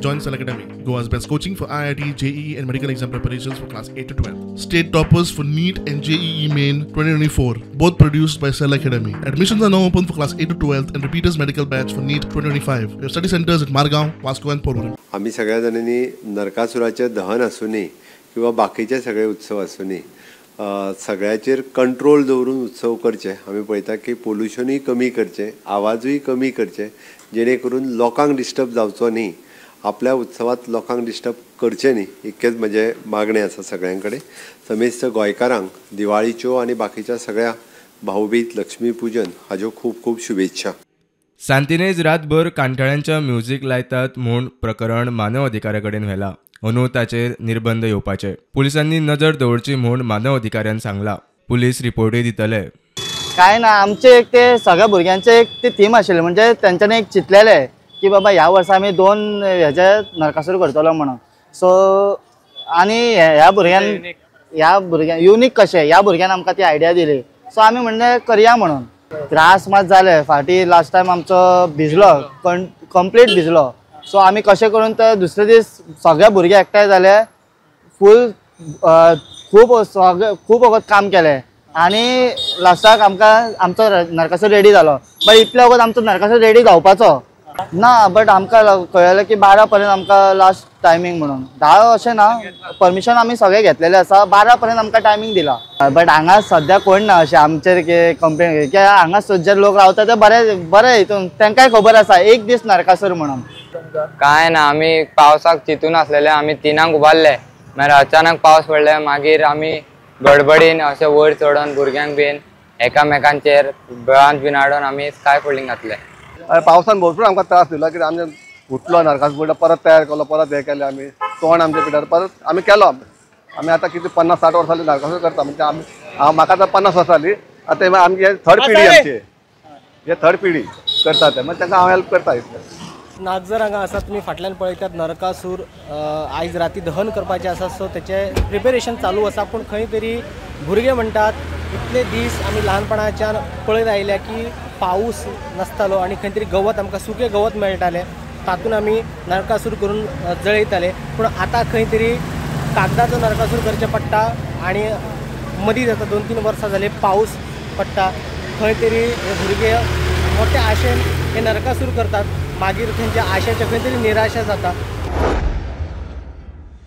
Join Cell Academy, Goa's best coaching for IIT, JEE and medical exam preparations for class 8 to 12. State toppers for NEET and JEE Main 2024, both produced by Cell Academy. Admissions are now open for class 8 to 12 and repeaters medical batch for NEET 2025. We have study centers at Margao, Vasco and Porvorim. आम्ही सगळ्या जाणांनी नरकासुराचें दहन आसूनी किंवा बाकीचे सगळे उत्सव आसूनी सगळ्याचेर control दवरून उत्सव करचे. आमी पळयता की पोल्युशनूय कमी करचें, आवाजूय कमी करचे, जेणे करून लोकांक डिस्टर्ब जावचो न्ही. आपल्या उत्सवात लोकांक डिस्टर्ब करचें न्ही, इतकेंच म्हजें मागणें आसा सगळ्यां कडेन. समेस्त गोंयकारांक दिवाळीच्यो आनी बाकीच्या सगळ्या भाऊबीज, लक्ष्मी पूजन हाज्यो खूब खूब शुभेच्छा. सांतिनेज रातभर कांठाळ्यांच्या म्युझिक लायतात म्हूण प्रकरण मानव अधिकाऱ्या कडेन व्हेला. अंदू ताचेर निर्बंध येवपाचे. पुलिसांनी नजर दवरची म्हूण मानव अधिकाऱ्यान सांगला. पुलीस रिपोर्टूय दितले. काय ना, आमचे एक ते सगळ्या भुरग्यांचे एक ते थीम आशिल्लें, म्हणजे तेंच्यांनी एक चिंतलेलें की बाबा ह्या वर्सा आमी 2 हेजे नरकासूर करतलो म्हणून. सो आनी ह्या भुरग्यान युनीक कशें ह्या भुरग्यान आमकां ती आयडिया दिली. सो आमी म्हणलें करया म्हणून. त्रास मात जाले फाटीं. लास्ट टायम आमचो भिजलो, कंप्लीट भिजलो. सो आमी कशें करून तर दुसरे दीस सगळे भुरगे एकठांय जाले, फूल खूब सगळे खूब वगत काम केलें आनी लास्टाक आमकां आमचो नरकासूर रेडी जालो. बट इतले वगत आमचो नरकासूर रेडी जावपाचो ना, बट आमकां कळ्ळें की 12 पर्यंत आमकां लास्ट टायमींग म्हणून. 10 अशें ना, परमिशन आमी सगळें घेतलेलें आसा, 12 पर्यंत आमकां टायमींग दिला. बट हांगा सद्या कोण ना अशें आमचेर कंप्लेन की हांगा जे लोक रावता ते बरे बरे हितून तांकांय खबर आसा एक दीस नरकासूर म्हणून. काय ना, आमी पावसाक चिंतून आसलेले. आमी 3 उबारले, मागीर अचानक पावस पडले. मागीर आमी गडबडीन अशें वयर चडोन भुरग्यांक बीन एकामेकांचेर ब्रांच बीन हाडून आमी स्काय फोल्डींग घातले. पावसान भरपूर आमकां त्रास दिलो कित्याक आमचे फुटलो नरकासूर पडलो, परत तयार केलो, परत हें केलें आमी तोंड आमच्या पिठार परत आमी केलो. आमी आतां कितें 50-60 वर्सां जालीं नरकासूर करता. म्हणजे आमी म्हाका आतां 50 वर्सां जालीं, आतां आमची थर्ड पिढी, आमची हे थर्ड पिढी करता ते, मागीर तांकां हांव हेल्प करता इतलें. नागझर हांगा आसा, तुमी फाटल्यान पळयतात नरकासूर आयज राती दहन करपाचें आसा. सो तेचें प्रिपेरेशन चालू आसा. पूण खंय तरी भुरगे म्हणटात इतले दीस आमी ल्हानपणाच्यान पळयत आयल्या की पावस नासतालो आनी खंय तरी गवत आमकां सुकें गवत मेळटालें, तातूंत आमी नरकासूर करून जळयताले. पूण आतां खंय तरी कागदाचो नरकासूर करचें पडटा आनी मदीं जाता 2-3 वर्सां जालीं पावस पडटा. खंय तरी हे भुरगे मोठे आशेन हे नरकासूर करतात, मागीर तेंच्या आशेचे खंय तरी निराशा जाता.